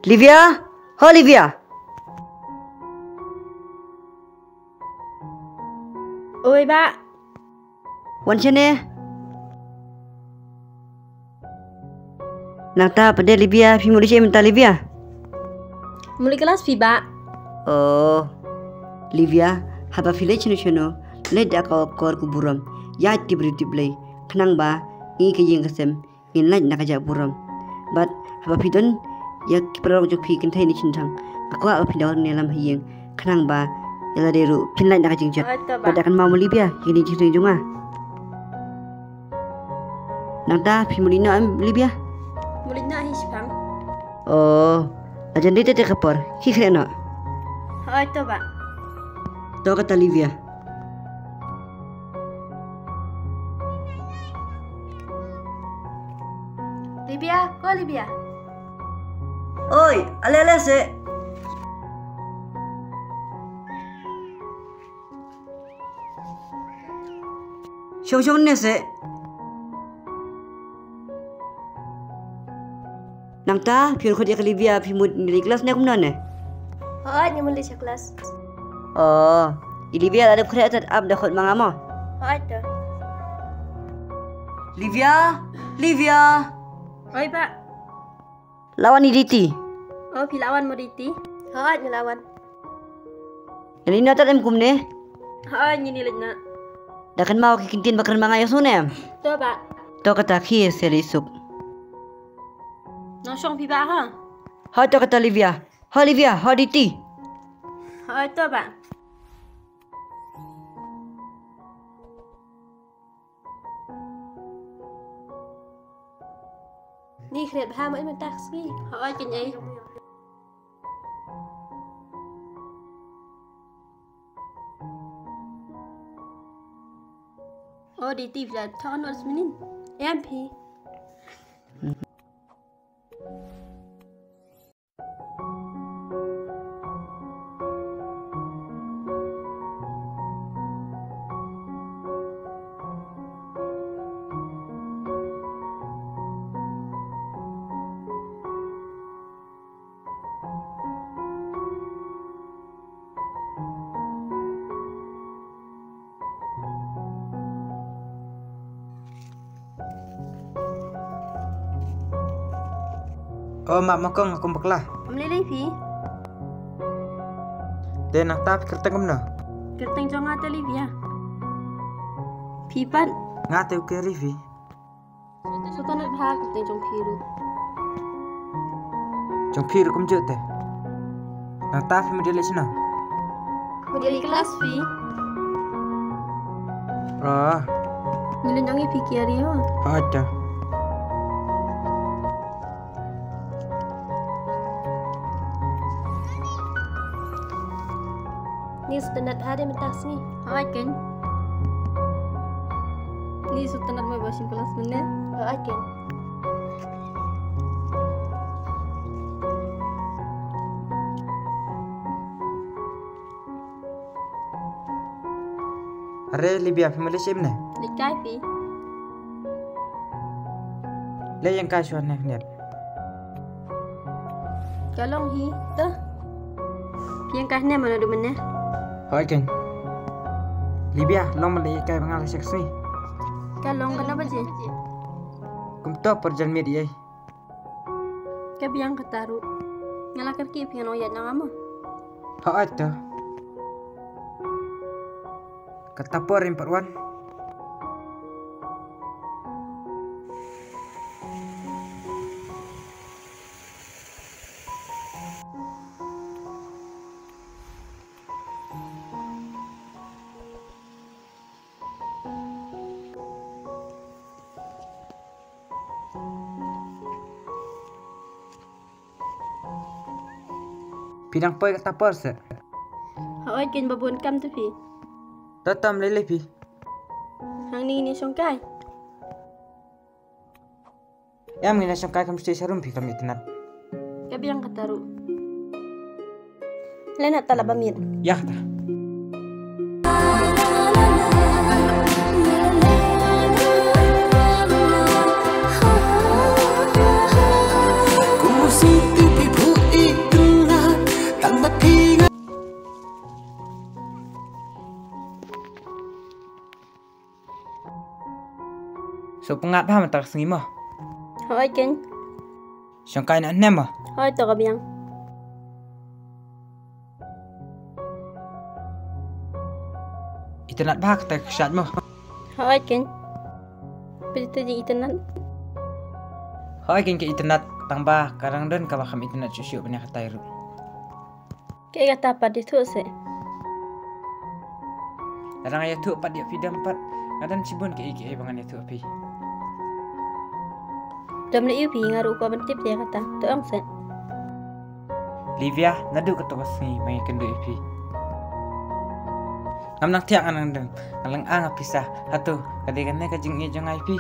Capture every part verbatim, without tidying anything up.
Livia? Ho Livia. Oi, Bah. Wan shane. Nangta pat de Livia, phi mut leit shane mynta Livia? Mut leit klas phi, Bah. Oh. Livia, haba phi leit shano shano, leit da ka akor ka burom. Ïaid tip briew tip Blei. Khnang ba ngi ka ïing ka sem ngin lait na ka jaka burom. Bad haba phi don ïa ki paralok jong phi kynthei ne shynrang, nga kwah ba phin da wan ne lam ha ïing, khnang ba ïa lade ruh phin lait na ka jingjot. Hooid to, Bah. Bad da kynmaw mo Livia, ïa kine ki jingjynjar jong nga. Nangta phi mut leit noh em Livia? Mut leit noh hi shipang. Oh, la jan dei te ka por, khie khreh noh. Hooid to, Bah. To kata Livia. Livia, ko Livia. Oi, ale ale se. Shong shong ne se. Nangta, phi khot ïa ka Livia, phi mut ngi leit klas ne kumno ne? Hooid, ngi mut leit sha klas. Oh, i Livia la dep khreh tad ap da khot ma nga mo. Hooid to. Livia, Livia. Oi, Bah. La wan i Diti. Oh, phi la wan mo Diti? Hooid, ngi la wan. Ngi leit noh tad em kumne? Hooid, ngin leit noh. Da kynmaw ki kyntien ba kren ma nga ïa u sngewbha em? To, Bah. To kata khie se leit suk. Nang shong phi Bah ha? Hooid to kata Livia. Ho Livia, ho Diti. Hooid to Bah. Ngi khreh bha mo mynta ka sngi. Hooid keiñ ei. O Diti, phi la thoh noh da sminim? Em phi. O map ma kong, nga kum bakla. Ym lei lei phi. Te nangta phi kyrteng kumno? Kyrteng jong nga te Livia. Phi pat? Nga te u Keri phi. Sngewtynnat bha kyrteng jong phi ruh. Jong phi ruh kumjuh te. Nangta phi mut ïa leit shano? Mut ïa leit klas phi. Ah. Ngi leit nang ïa phi Keri ho. Hooid. Ngi sngewtynnat ha de mynta ka sngi. Hooid keiñ. Ngi sngewtynnat mo ba shim klas mynne. Hooid keiñ. Are Livia, phi mut leit shim ne? Leit kai phi. Leit ïeng kai shuwa ne khyndiat. Ka long hi, to. Phi ïeng kai ne mano du mynne? Hooid keiñ. Livia, long mano ïeng kai ba nga la shah sngi. Ka long katno baje? Kumto por jan miet ei. Ka biang kata ruh. Nga la kyrkieh phi, ngan ong ïaid na nga mo. Hooid to. Kata por in pat wan. Phi dang poi kata por se? Hooid keiñ, ba bun kam te phi. To tam lei lei phi. Hangne ngin ïa shong kai. Em, ngin ïa shong kai, kam sdang sharum phi, kam ïa tynnat. Ka biang kata ruh. Leh na ta lah ba miet. Ïa kata. Sngewpyngngad bha mynta ka sngi mo. Hooid keiñ. Shong kai noh ne mo. Hooid to ka biang. Itynnad bha kata ka kshaid mo. Hooid keiñ. Phi te jing itynnad. Hooid keiñ ka itynnad tang ba ka dang don kaba kham itynnad shuh shuh ban ïa katai ruh. Kaei kata pat, ïathuh seh. Lada nga ïathuh pat ïa phi dam pat, nga don shibun kaei kaei ba ngan ïathuh phi. Dam leh ïa phi, nga ruh kwah ban tip ïa kata. To ong seh. Livia, naduh kato ka sngi ba nga ïakynduh ïa phi, ngam nang thiah, nga nang dang, nga lynga nga pisa. Hato ka dei kane ka jingïeit jong nga ïa phi?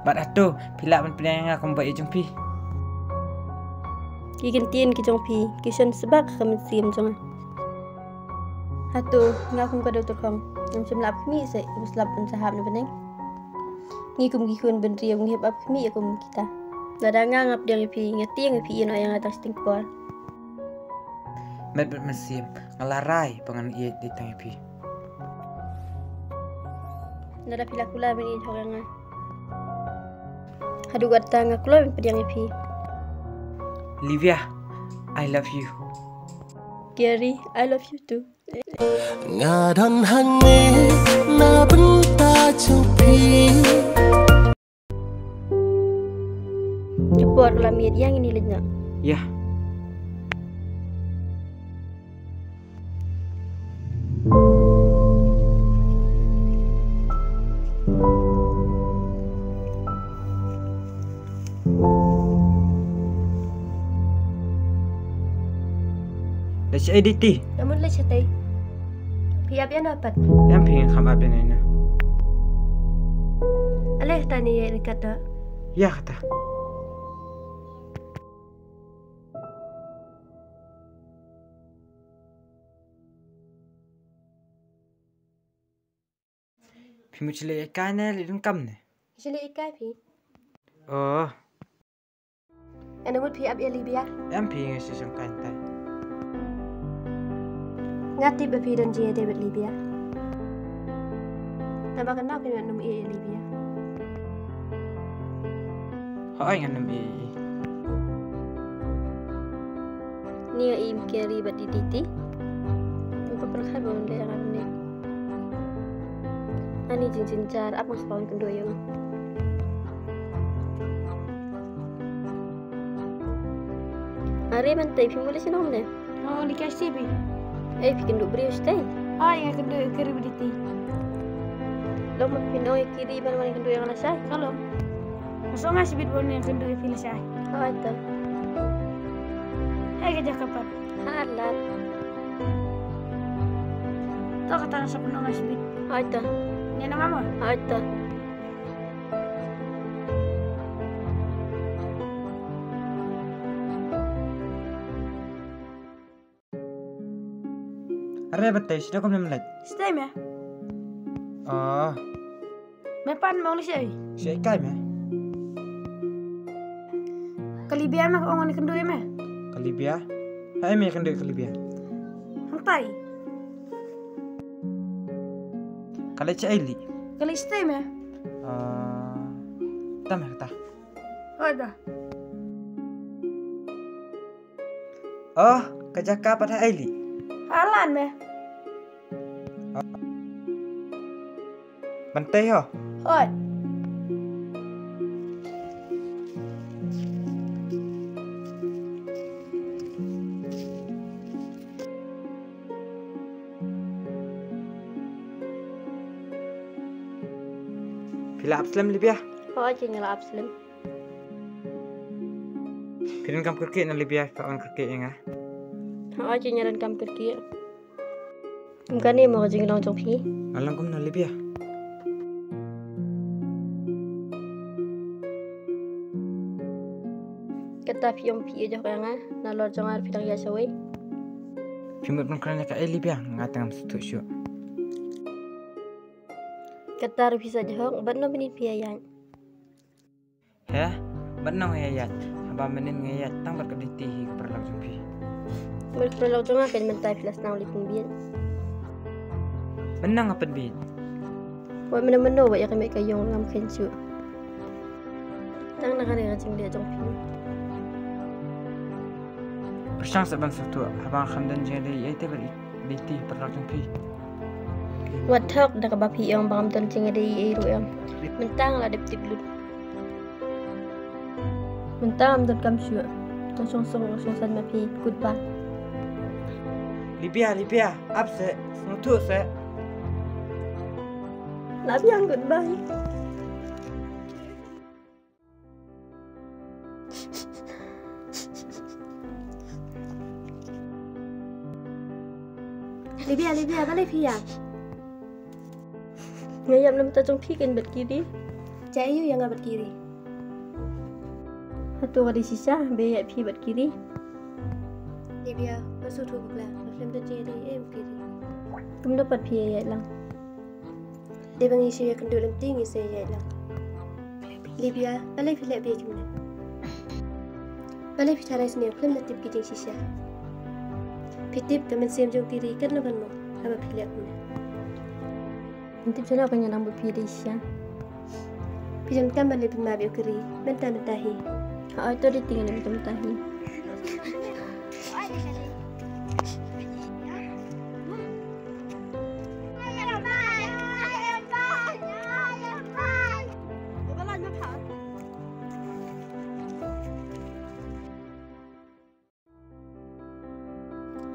Bad hato phi lah ban pdiang ïa nga kum ba ïeit jong phi? Ki kyntien ki jong phi ki shon sbak ha ka mynsiem jong nga. Hato nga kum ka dei u tyrkhong, ngam shym la ap khmih seh, iba slap ban sa hap na bneng. Ngi kum ki khun bynriew ngi hap ap khmih ïa kum kita. Lada nga nga pdiang ïa phi, nga tieng ïa phi, ïeh noh ïa nga tang shiteng por. Met bad mynsiem nga la rai ba ngan ïeit dei tang ïa phi. Lada phi la kular ban ïeit hok ïa nga, haduh katta nga kloi ban pdiang ïa phi. Livia, I love you. Gary, I love you too. Nga don hangne na bynta jong phi. Ka por ka la miet, ïa ngin ïa leit noh. Ïa. Leit shaei Diti? Nga mut leit shatei. Phi ap ïa nga pat? Em phi, nga kham ap ïa nga. Ale kata ne ïa kata. Ïa kata. Phi mut shu leit ïaid kai ne leit donkam ne? Shu leit ïaid kai phi. Oh. Nga mut phi ap ïa Libia. Em phi, nga shu shong kai tai. Nga tip ba phi don jingïadei bad Libia. Naba kane phi ngan ym ïa Libia. Hooid ngan ym ïa. Ni ïa im Gary bad i Diti. Ym pyrkhat ba un leh ïa nga ne. Ani jingjynjar ap nga shu wan kynduh ïa u. Are ban tei phi mut leit shnong ne? Oh, leit kai shatei phi. Eh, phi kynduh briew shatei? Hooid, nga kynduh ïa Gary bad i Diti. Long ma phin ong ïa Gary ban wan kynduh ïa nga lashai? Ka long. Nga sngew nga shibit ban wan kynduh ïa phi lashai. Hooid to. Hei ka jaka pat. Ha lad. To kata nga sa pynong nga shibit. Hooid to. Ngi nang amo? Hooid to. Are ba tei, shatei kumne leit? Shatei me? Oh. Me pat me ong leit shaei? Shaei kai me? Ka Libia me ka ong wan kynduh ïa me. Ka Libia? Haei me kynduh ka Libia? Hangtai. Ka leit shaei li? Ka leit shatei me? Ah, ta me kata. Hooid ba. Oh, ka jaka pat haei li? Ha lad me. Ban tei ho? Hooid. Phi la ap slem Libia? Hooid, nga la ap slem. Phi donkam kyrkieh na Libia, phi wan kyrkieh ïa nga? Hooid, nga donkam kyrkieh. Kum kane mo ka jinglong jong phi? Nga long kumno Libia? Kata phi ong phi ïeit ïa nga, nalor jong nga phi dang ïaid shawei. Phi mut ban kren ïa kaei Libia, nga tang ngam sngewthuh shuh. Kata ruh phi sa jhok, bad no mynnin phi ïa ïaid? He? Bad no nga ïa ïaid? Haba mynnin nga ïaid tang bad ka Diti hi ka paralok jong phi. Bad ka paralok jong nga kan mynta phi la sdang leit pynbieit. Mynta nga pynbieit. Wat mynno mynno wat ïa ka met ka ïong ngam kheiñ shuh. Tang na ka ri ka jingdih jong phi. Pyrshang sa ban sngewthuh, haba nga kham don jingïadei ei te bad i Diti paralok jong phi. Wat thok da kaba phi ong ba ngam don jingïadei ei ruh em. Mynta nga la dep tip lut. Mynta ngam don kam shuh. Nga shong shong nga shong san ma phi. Goodbye. Libia, Libia, ap seh, sngewthuh seh. La biang, goodbye. Libia, Libia, balei phi ïap? Nga ïap namar ta jong phi kein bad Kiri. Jia aiu ïa nga bad Kiri? Hato ka dei shisha ba ïa phi bad Kiri? Libia, nga sngewthuh bakla, nga khlem don jingïadei ei bad Kiri. Kumno pat phi ïa ïaid lang? Dei ba ngi shu ïakynduh lynti ngi sa ïaid lang. Libia, balei phi leh bieit kumne? Balei phi tharai sniew khlem da tip ki jingshisha? Phi tip ka mynsiem jong Kiri katno kan mong haba phi leh kumne. Ngam tip shuh na ka ngian nang ba phi dei shisha. Phi donkam ban leit pynmap ïa u Kiri mynta mynta hi. Hooid, to dei tieng mynta mynta hi.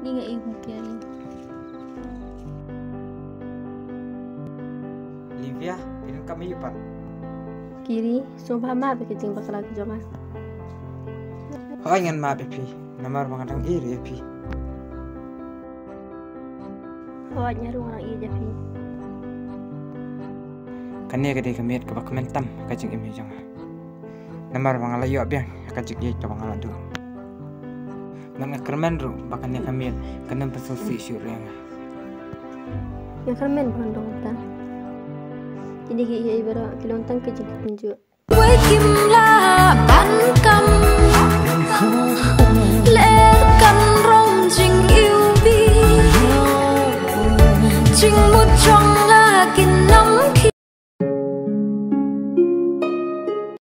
Ngi nga ïohi Kiri. Livia, phi donkam aïu pat? Kiri, sngewbha map ïa ka jingbakla ka jong nga. Hooid ngan map ïa phi, namar ba nga dang ïeit ïa phi. Hooid nga ruh nga dang ïeit ïa phi. Kane ka dei ka miet kaba kmen tam ha ka jingim jong nga. Namar ba nga la ïoh biang ha ka jingïeit kaba nga la duh. Bad nga kyrmen ruh ba kane ka miet kan ym pynsngewsih shuh ruh ïa nga. Nga kyrmen ba ngan long kumta. Kine kiei kiei baroh ki long tang ki jingkyrkhu. Wei kim lah